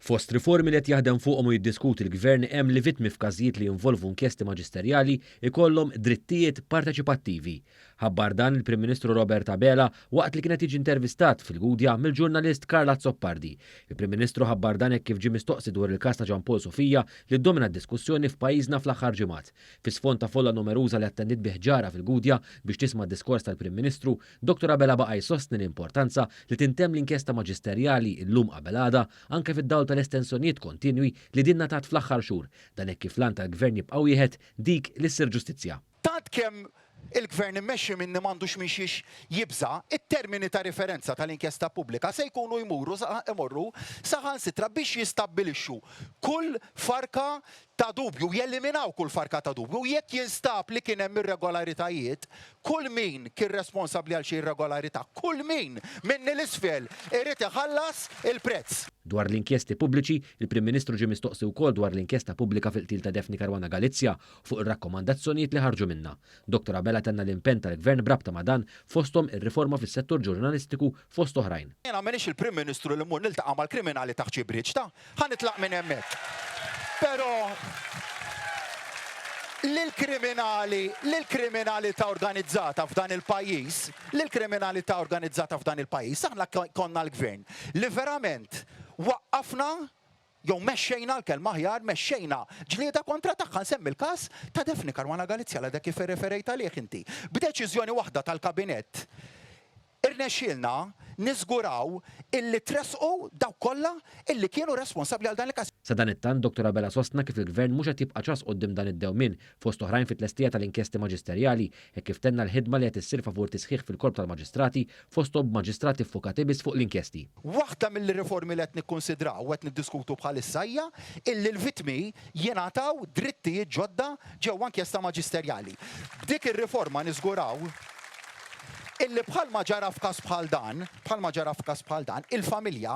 Fost riformi li qed jaħdem fuqhom u jiddiskuti l-Gvern hemm li vittmi f'każijiet li jinvolvu inkjesti maġisterjali jkollhom drittijiet parteċipattivi. Ħabbar dan il-Prim Ministru Robert Abela waqt li kien qed jiġi intervistat fil-Gudja mill-ġurnalist Karl Azzopardi. Il-Prim Ministru ħabbar dan hekk kif ġie mistoqsi dwar il-każ ta' Jean Paul Sofia li ddomina d-diskussjoni f'pajjiżna fl-aħħar ġimgħat. Fi sfond ta' folla numeruża li attendiet bi ħġarha fil-Gudja biex tisma' d-diskors tal-Prim Ministru, Dottor Abela baqa' jsostni l-importanza li tintemm l-inkjesta maġisterjali llum qabel għada anke fid-dawl tal-estensjonijiet kontinwi li din ngħatat fl-aħħar xhur. Dan hekk kif l-għan tal-Gvern jibqa' wieħed, dik li ssir ġustizzja. Tant kemm il-Gvern immexxi minni m'għandux minn xiex jibża', it-termini ta' riferenza tal-inkjesta pubblika se jkunu jmuru imorru saħansitra biex jistabbilixxu kull farka ta' dubju, jeliminaw kull farka ta' dubju, u jekk jinstab li kien hemm irregolaritajiet, kull min kien responsabbli għal xi irregolarità, kull min, minni 'l isfel, irid iħallas il-prezz. Dwar l-inkjesti pubbliċi, il-Prim Ministru ġie mistoqsi wkoll dwar l-inkjesta pubblika fil-qtil ta' Daphne Caruana Galizia u fuq ir-rakkomandazzjonijiet li ħarġu minnha. Dottor Abela tenna l-impenn tal-Gvern b'rabta ma' dan, fosthom ir-riforma fis-settur ġurnalistiku fost oħrajn. Jiena m'iniex il-Prim Ministru li mmur niltaqa' mal-kriminali taħt xi bridge ta'. Ħa nitlaq minn hemmhekk. Però lill-kriminali, lill-kriminalità organizzata f'dan il-pajjiż, lill-kriminalità organizzata f'dan il-pajjiż, aħna konna l-gvern li verament waqqafna jew mexxejna l-kelma aħjar, mexxejna ġlieda kontra tagħha. Nsemmi l-każ ta' Daphne Caruana Galizia, l kif irreferejt għalih inti. B'deċiżjoni waħda tal-Kabinett, Irnexxielna niżguraw illi tressqu dawk kollha illi kienu responsabbli għal dan il-każ. Sadanittant, Dottor Abela sostna kif il-Gvern mhux qed jibqa' ċass quddiem dan id-dewmien, fost oħrajn fit-tlestija tal-inkjesti maġisterjali, hekk kif tenna l-ħidma li qed issir favur tisħiħ fil-korp tal-maġistrati, fosthom b'maġistrati ffukati biss fuq l-inkjesti. Waħda mill-riformi li qed nikkunsidraw u qed niddiskutu bħalissa hija illi l-vittmi jingħataw drittijiet ġodda ġewwa inkjesta maġisterjali. B'dik ir-riforma niżguraw illi bħalma ġara f'każ bħal dan, bħalma ġara f'każ bħal dan, il-familja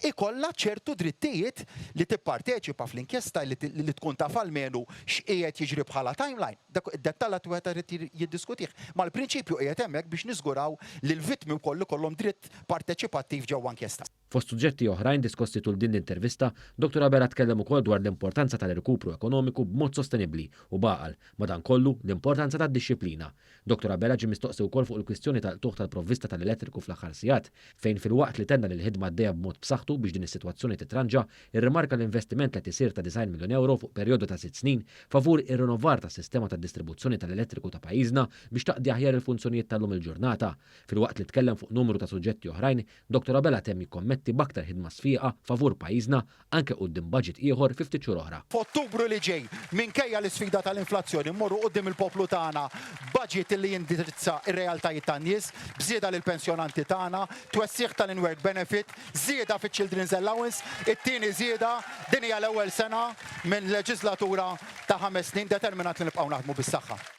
ikollha ċertu drittijiet li tipparteċipa fl-inkjesta, li tkun taf almenu x'qiegħed jiġri bħala timeline. Dak id-dettall għad wieħed irid jiddiskutih. Ma l-prinċipju qiegħed hemmhekk biex niżguraw li l-vittmi wkoll ikollhom dritt parteċipattiv ġewwa inkjesta. Fost suġġetti oħrajn diskussi tul din l-intervista, Dottor Abela tkellem ukoll dwar l-importanza tal-irkupru ekonomiku b'mod sostenibbli u b'għaqal, madankollu, l-importanza tad-dixxiplina. Dottor Abela ġie mistoqsi wkoll fuq il-kwistjoni tal-qtugħ tal-provvista tal-elettriku fl-aħħar sigħat, fejn filwaqt li tenna li l-ħidma għaddejja b'mod b'saħħtu biex din is-sitwazzjoni titranġa, irrimarka l-investiment li qed isir ta' 90 miljun ewro fuq perjodu ta' sitt snin favur ir-rinnovar tas-sistema tad-distribuzzjoni tal-elettriku ta' pajjiżna biex taqdi aħjar il-funzjonijiet tal-lum il-ġurnata. Filwaqt li tkellem fuq numru ta' suġġetti oħrajn, Dottor Abela temm jikkommetti b'aktar ħidma sfieqa favur pajjiżna anke quddiem budget ieħor fi ftit xhur oħra. F'Ottubru li ġej, minkejja l-isfida tal-inflazzjoni, mmorru quddiem il-poplu tagħna b'budget li jindirizza r-realtajiet tan-nies, b'żieda lill-pensjonanti tagħna, twessigħ tal-in-work benefit, żieda fiċ-children's allowance, it-tieni żieda, din hija l-ewwel sena minn leġiżlatura ta' ħames snin, determinat li nibqgħu naħdmu bis-saħħa.